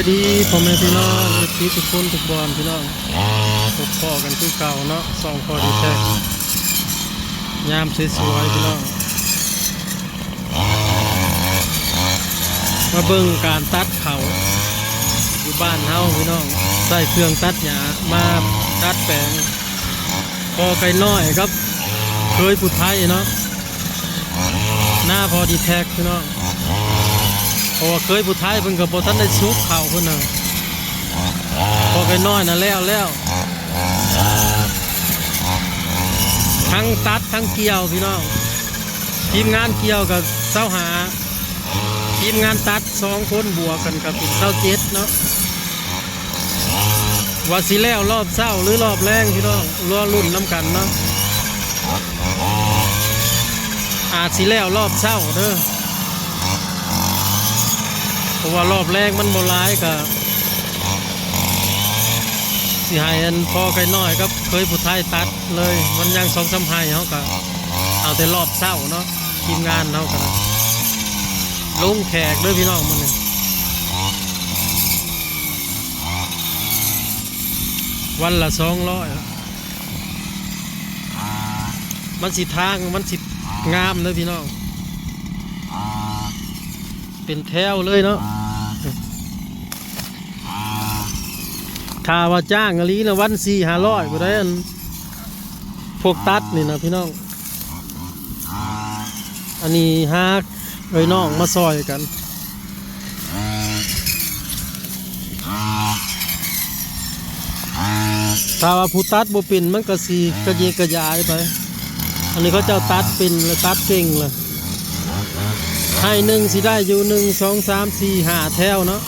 ດີພໍ່ແມ່ພີ່ນ້ອງ ເອັຟຊີ ທຸກຄົນທຸກບ່ອນພີ່ນ້ອງ ພົບພໍ້ກັນຄືເກົ່າເນາະ ຊ່ອງພໍ້ດີແທັກ ຍາມສວຍໆພີ່ນ້ອງ ມາເບິ່ງການຕັດເຂົ້າຢູ່ບ້ານເຮົາພີ່ນ້ອງ ໃຊ້ເຄື່ອງຕັດຫຍ້າມາດັດແປງ ພໍ່ໄກ່ນ້ອຍກັບເຂີຍຜູ້ໄທເນາະ ໜ້າພໍ່ດີແທັກພີ່ນ້ອງ ເພາະວ່າເຂີຍຜູ້ໄທເພິ່ນກໍບໍ່ທັນໄດ້ສຸກເຂົ້າເພິ່ນນະ ພໍ່ໄກ່ນ້ອຍນະແລ້ວແລ້ວ ທັງຕັດທັງກ່ຽວພີ່ນ້ອງ ທີມງານກ່ຽວກໍຊາວຫ້າ ທີມງານຕັດສອງຄົນບວກກັນກໍເປັນຊາວເຈັດເນາະ ວ່າຊິແລ້ວລອບເຊົ້າ ຫຼື ລອບແລງພີ່ນ້ອງ ລໍລຸ້ນນຳກັນເນາະ ອາດຊິແລ້ວລອບເຊົ້າເດີ ເພາະວ່າລອບແລງມັນບໍ່ຫຼາຍ ກະຊິໃຫ້ອັນພໍ່ໄກ່ນ້ອຍກັບເຂີຍຜູ້ໄທຕັດເລີຍ ມັນຍັງສອງສາມໄຮ່ ເຮົາກະເອົາແຕ່ລອບເຊົ້າເນາະ ທີມງານເຮົາກະລົງແຂກເດີພີ່ນ້ອງມື້ນີ້ ວັນລະສອງຮ້ອຍ ມັນຊິທາງ ມັນຊິງາມເດີພີ່ນ້ອງ ເປັນແຖວເລີຍເນາະ ຖ້າວ່າຈ້າງອີ່ຫຼີນະ ວັນສີ່ຫ້າຮ້ອຍພຸ້ນໃດ໋ ອັນພວກຕັດນີ້ນະພີ່ນ້ອງ ອັນນີ້ຫາເອື້ອຍນ້ອງມາຊ່ອຍກັນ ຖ້າວ່າຜູ້ຕັດບໍ່ເປັນ ມັນກໍຊິກະເຍກະຢາຍໄປ ອັນນີ້ເຂົາເຈົ້າຕັດເປັນ ແລະ ຕັດເກັ່ງລະ ໄຮ່ໜຶ່ງຊິໄດ້ຢູ່ ໜຶ່ງ ສອງ ສາມ ສີ່ ຫ້າ ແຖວເນາະ.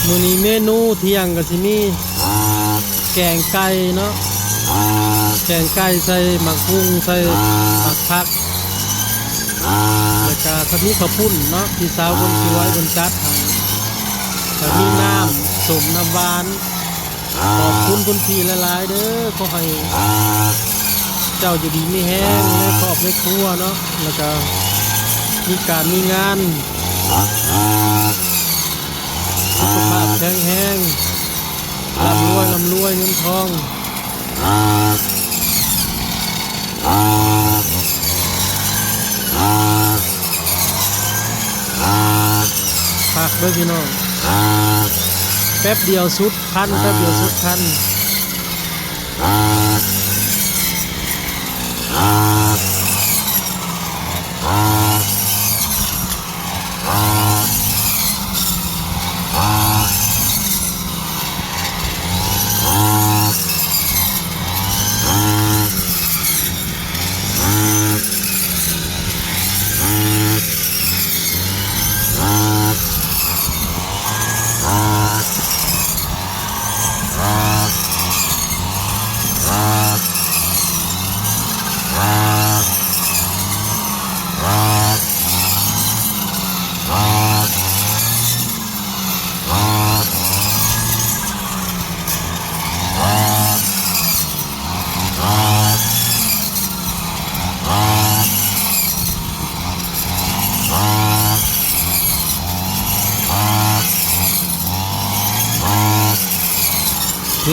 ມື້ນີ້ເມນູທ່ຽງກໍຊິມີແກງໄກ່ເນາະ ແກງໄກ່ໃສ່ໝາກຫຸ່ງ ໃສ່ໝາກຜັກ ແລ້ວກໍມີເຂົ້າປຸ້ນເນາະ ພີ່ສາວຄົນສວຍເພິ່ນຈັດໃຫ້ ແລ້ວມີນ້ຳສົ້ມນ້ຳຫວານ. ຂອບຄຸນຄຸນພີ່ຫຼາຍໆເດີ ຂໍໃຫ້ເຈົ້າຢູ່ດີມີແຮງໃນຄອບໃນຄົວເນາະ ແລ້ວກະມີການມີງານ ສຸຂະພາບແຂງແຮງ ລ່ຳລວຍ ລ່ຳລວຍເງິນທອງ. ຄັກເດີພີ່ນ້ອງ ແປັບດຽວສຸດຄັນ ແປັບດຽວສຸດຄັນ.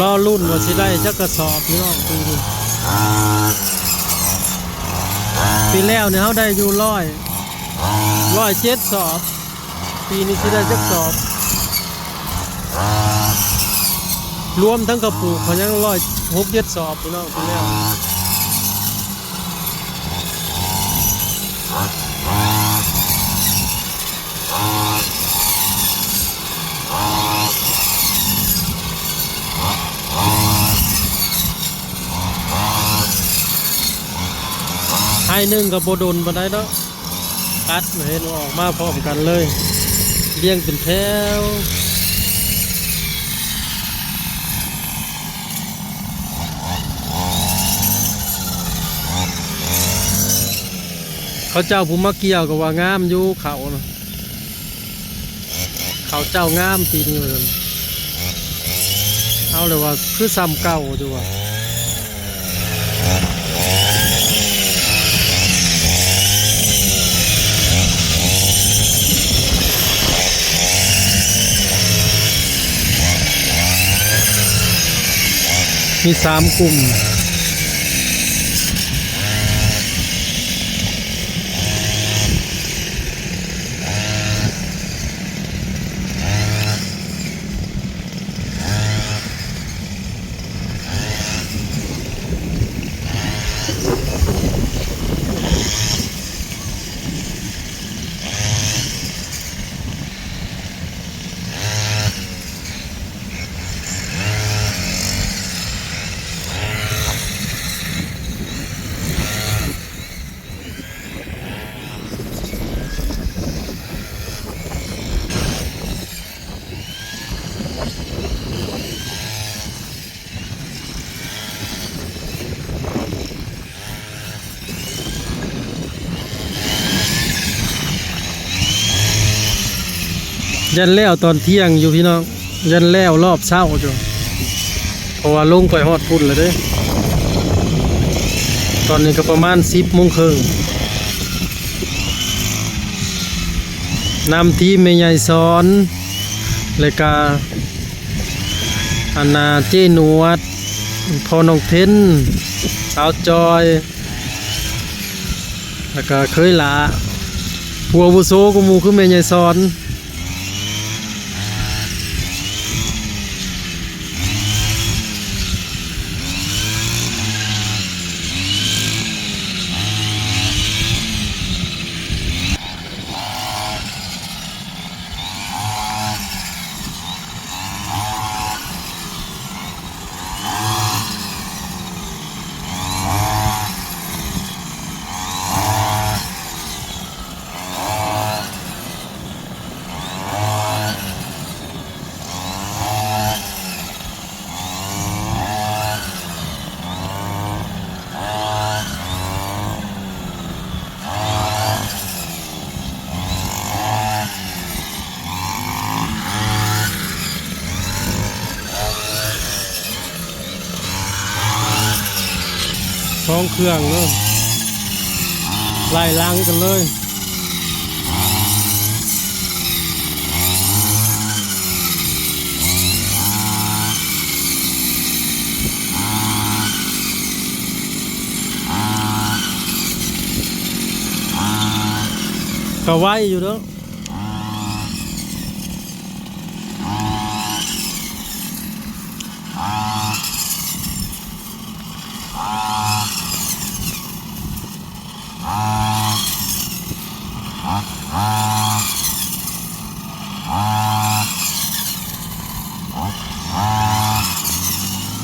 ລໍລຸ້ນວ່າຊິໄດ້ຈັກກະສອບພີ່ນ້ອງປີນີ້ ປີແລ້ວນີ້ເຮົາໄດ້ຢູ່ຮ້ອຍ ຮ້ອຍເຈັດສອບ ປີນີ້ຊິໄດ້ຈັກສອບ ລວມທັງເຂົ້າປູກເຂົາຍັງຮ້ອຍຫົກເຈັດສອບພີ່ນ້ອງປີແລ້ວ. ໄຮ່ໜຶ່ງກໍບໍ່ດົນປານໃດເນາະ ຕັດເຫັນວ່າອອກມາພ້ອມກັນເລີຍ ລຽງເປັນແຖວ. ເຂົາເຈົ້າຜູ້ມາກ່ຽວກໍວ່າງາມຢູ່ເຂົານະ ເຂົາເຈົ້າງາມປີນີ້ວ່າຊັ້ນ ເອົາແລ້ວວ່າຄືສ່ຳເກົ່າຢູ່ວ່າ. ມີສາມກຸ່ມ. ຢ້ານແລ້ວຕອນທ່ຽງຢູ່ພີ່ນ້ອງ ຢ້ານແລ້ວຮອບເຊົ້າຢູ່ ເພາະວ່າລົງໄປຮອດພຸ້ນແລ້ວເດ້. ຕອນນີ້ກໍປະມານສິບໂມງເຄິ່ງ. ນຳທີມແມ່ໃຫຍ່ສອນ ແລະກະ ອັນນ່າ ເຈ້ໜວດ ພໍ່ນ້ອງເທັນ ສາວຈອຍ ແລ້ວກະເຂີຍຫຼ້າ ຜູ້ອາວຸໂສກວ່າໝູ່ຄືແມ່ໃຫຍ່ສອນ. ສອງເຄື່ອງເລີຍ ໄລ່ຫຼັງກັນເລີຍ. ກໍໄວຢູ່ເນາະ.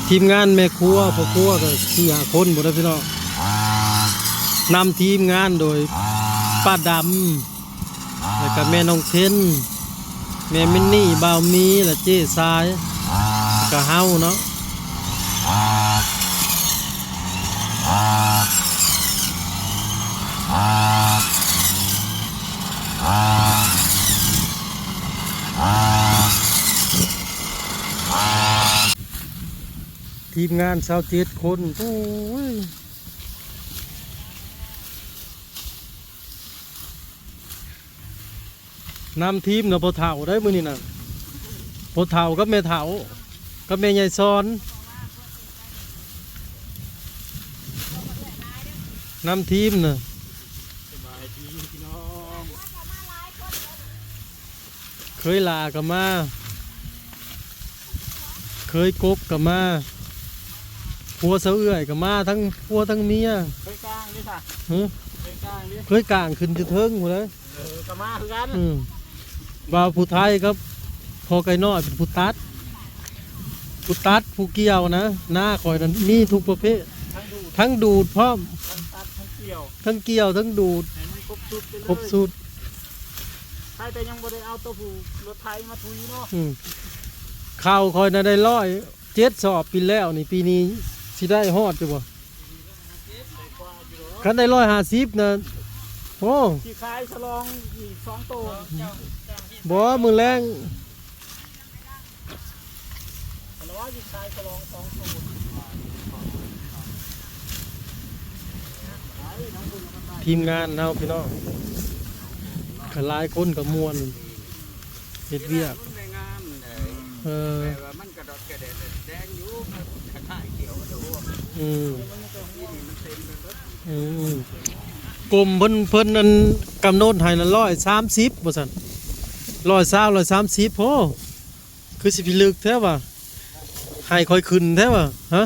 ທີມງານແມ່ຄົວ ພໍ່ຄົວກໍສີ່ຫ້າຄົນພຸ້ນແຫຼະພີ່ນ້ອງ. ນຳທີມງານໂດຍປ້າດຳ ແລ້ວກະແມ່ນ້ອງເທັນ ແມ່ມິນນີ້ ບ່າວມີ ແລະເຈ້ຊາຍ ແລ້ວກະເຮົາເນາະ. ທີມງານຊາວເຈັດຄົນ ໂອ້ຍ. ນຳທີມນະ ພໍ່ເຖົ້າໄດ໋ມື້ນີ້ນະ ພໍ່ເຖົ້າກັບແມ່ເຖົ້າ ກັບແມ່ໃຫຍ່ສອນ ນຳທີມນະ. ສະບາຍດີພີ່ນ້ອງ. ເຂີຍຫຼ້າກໍມາ ເຂີຍກົກກໍມາ ຜົວສາວເອື້ອຍກໍມາ ທັງຜົວທັງເມຍ. ເຂີຍກາງເດ້ຊະ? ຫື? ເຂີຍກາງເດ້? ເຂີຍກາງຂຶ້ນຢູ່ເທິງພຸ້ນເດ້. ເອີ ກໍມາຄືກັນ. ອືມ ບ່າວຜູ້ໄທກັບພໍ່ໄກ່ນ້ອຍເປັນຜູ້ຕັດ ຜູ້ຕັດ ຜູ້ກ່ຽວນະ. ນາຂ້ອຍນັ້ນມີທຸກປະເພດ ທັງດູດ ທັງດູດພ້ອມ ທັງຕັດ ທັງກ່ຽວ ທັງກ່ຽວ ທັງດູດ ໃຫ້ມັນຄົບຊຸດໄປເລີຍ ຄົບຊຸດ. ໃຜແຕ່ຍັງບໍ່ໄດ້ເອົາໂຕຜູ້ລົດໄຖມາຖຸຍເນາະ. ອືມ ເຂົ້າຂ້ອຍນະໄດ້ຮ້ອຍເຈັດສອບປີແລ້ວນີ້ ປີນີ້ຊິໄດ້ຮອດຢູ່ບໍ່? ຄັນໄດ້ຮ້ອຍຫ້າສິບນະ ໂອ້ ຊິຂາຍສະຫຼອງອີກສອງໂຕ ບໍ່ ມື້ແລງ ສະຫຼອງຊິຂາຍສະຫຼອງສອງໂຕ ທີມງານເຮົາພີ່ນ້ອງ ກໍຫຼາຍຄົນກໍມ່ວນ ເຮັດວຽກ ເອີ ແຕ່ວ່າມັນກະດອກກະແດດແດງຢູ່ ມັນຄ້າຍໆຂຽວໂດດ ອືມ ອືມ ກົມເພິ່ນ ເພິ່ນອັນກຳນົດໃຫ້ນັ້ນ ຮ້ອຍສາມສິບ ວ່າຊັ້ນ ຮ້ອຍຊາວ ຮ້ອຍສາມສິບ ໂອ້ ຄືຊິພິລຶກແທ້ຫວາ ໃຫ້ຂ້ອຍຂຶ້ນແທ້ຫວາ ຮະ?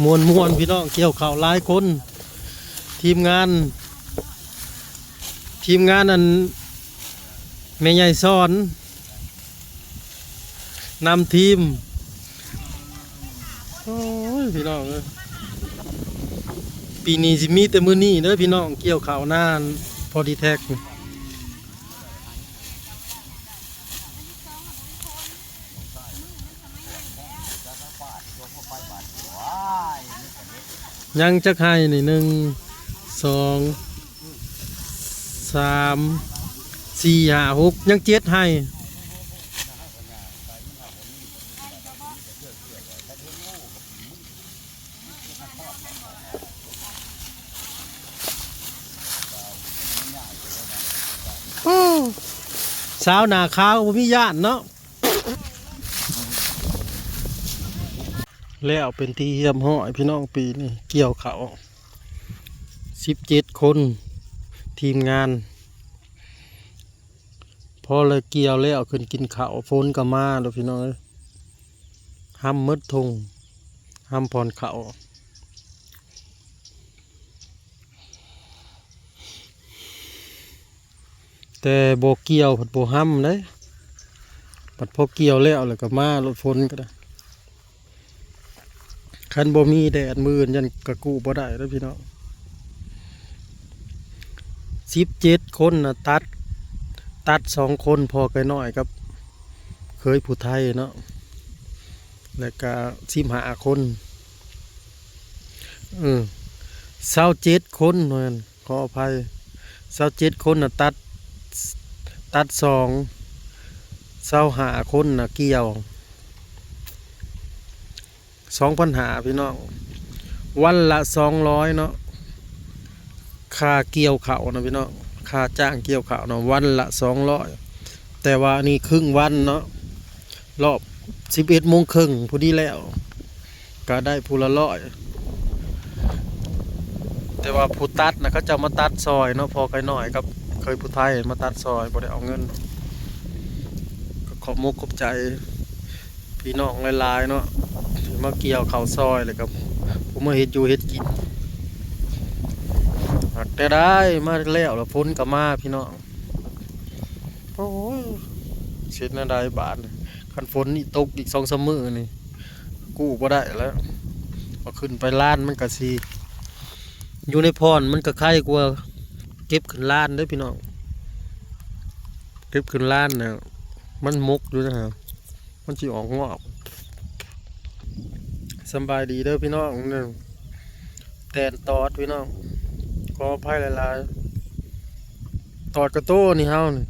ມ່ວນໆ ພີ່ນ້ອງ ກ່ຽວເຂົ້າຫຼາຍຄົນ ທີມງານ ທີມງານອັນ ແມ່ໃຫຍ່ສອນ ນຳທີມ ໂອ້ຍ ພີ່ນ້ອງເອີຍ ປີນີ້ຊິມີແຕ່ມື້ນີ້ເດີພີ່ນ້ອງ ກ່ຽວເຂົ້ານາ ພໍດີແທັກ ຍັງຈັກໄຮ່ນີ້ ໜຶ່ງ ສອງ ສາມ ສີ່ ຫ້າ ຫົກ ຍັງເຈັດໄຮ່ ໂອ້ ສາວໜ້າຂາວບໍ່ມີຢ້ານເນາະ. ແລ້ວເປັນທີ່ຮຽບຮ້ອຍພີ່ນ້ອງ ປີນີ້ກ່ຽວເຂົ້າສິບເຈັດຄົນ ທີມງານ ພໍລະກ່ຽວແລ້ວຂຶ້ນກິນເຂົ້າ ຝົນກໍມາແລ້ວພີ່ນ້ອງເອີຍ ຮຳໝົດທົ່ງ ຮຳບ່ອນເຂົ້າ. ແຕ່ບໍ່ກ່ຽວພັດບໍ່ຮຳເດ້ ບັດພໍກ່ຽວແລ້ວ ແລ້ວກໍມາໂລດ ຝົນກໍໄດ້ ຄັນບໍ່ມີແດດມື້ອື່ນ ຢ້ານກະກູ້ບໍ່ໄດ້ເດ້ພີ່ນ້ອງ. ສິບເຈັດຄົນນະ ຕັດ ຕັດສອງຄົນ ພໍ່ໄກ່ນ້ອຍກັບເຂີຍຜູ້ໄທເນາະ ແລ້ວກະສິບຫ້າຄົນ ເອີ ຊາວເຈັດຄົນ ແມ່ນ ຂໍອະໄພ ຊາວເຈັດຄົນນະ ຕັດ ຕັດສອງ ຊາວຫ້າຄົນນະກ່ຽວ ສອງພັນຫ້າພີ່ນ້ອງ ວັນລະສອງຮ້ອຍເນາະ ຄ່າກ່ຽວເຂົ້ານະພີ່ນ້ອງ ຄ່າຈ້າງກ່ຽວເຂົ້ານະ ວັນລະສອງຮ້ອຍ ແຕ່ວ່າອັນນີ້ເຄິ່ງວັນເນາະ ລອບສິບເອັດໂມງເຄິ່ງພໍດີແລ້ວ ກະໄດ້ຜູ້ລະຮ້ອຍ ແຕ່ວ່າຜູ້ຕັດນະ ເຂົາເຈົ້າມາຕັດຊ່ອຍເນາະ ພໍ່ໄກ່ນ້ອຍກັບເຂີຍຜູ້ໄທມາຕັດຊ່ອຍ ບໍ່ໄດ້ເອົາເງິນ ກໍຂອບມົກຂອບໃຈພີ່ນ້ອງຫຼາຍໆເນາະ ທີ່ມາກ່ຽວເຂົ້າຊ່ອຍ ແລ້ວກໍຜູ້ມາເຮັດຢູ່ເຮັດກິນ ຫາກແຕ່ໄດ້ມາແລ້ວ ແລ້ວຝົນກໍມາພີ່ນ້ອງ. ໂອ້ຍ ເຮັດແນວໃດບາດນີ້ ຄັນຝົນນີ້ຕົກອີກສອງສາມມື້ນີ້ ກູ້ບໍ່ໄດ້ແລ້ວ ເອົາຂຶ້ນໄປລານມັນກະຊິ ຢູ່ໃນພອນມັນກະໄຄກວ່າ ເກັບຂຶ້ນລານເດີ້ພີ່ນ້ອງ ເກັບຂຶ້ນລານນະ ມັນໝົກຢູ່ນະ ມັນຊິອອກງອກ. ສຳບາຍດີເດີ້ພີ່ນ້ອງ ແຕ່ນຕອດພີ່ນ້ອງ ຂໍອະໄພຫຼາຍໆ ຕອດກະໂຕນີ້ເຮົານີ້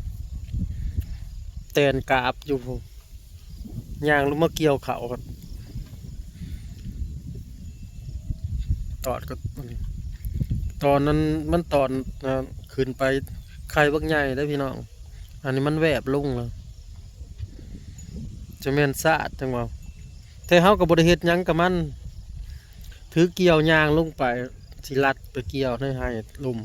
ແຕ່ນກາບຢູ່ພຸ້ນ ຍ່າງລົງມາກ່ຽວເຂົ້າ ຕອດກະ ຕອນນັ້ນມັນຕອນ ອາ ຂຶ້ນໄປ ໄຂ່ບັກໃຫຍ່ເດ້ພີ່ນ້ອງ ອັນນີ້ມັນແວບລົງແລ້ວ ຈະແມ່ນຊາດຈັ່ງເວົ້າ ແຕ່ເຮົາກໍບໍ່ໄດ້ເຮັດຫຍັງກັບມັນ ຖືກ່ຽວຍ່າງລົງໄປ ຊິລັດໄປກ່ຽວໃນໄຮ່ລົມ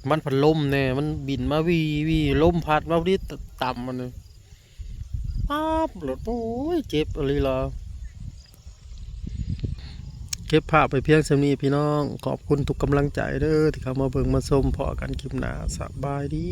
ມັນພັດລົມແດ່ ມັນບິນມາວີໆ ລົມພັດມາພໍດີຕຳອັນນີ້ ປັບໂລດ ໂອ້ຍ ເຈັບອີ່ຫຼີລະ. ເກັບພາບໄວ້ພຽງສ່ຳນີ້ພີ່ນ້ອງ ຂອບຄຸນທຸກກຳລັງໃຈເດີ້ ທີ່ເຂົ້າມາເບິ່ງມາຊົມ ພໍ້ກັນຄລິບໜ້າ ສະບາຍດີ.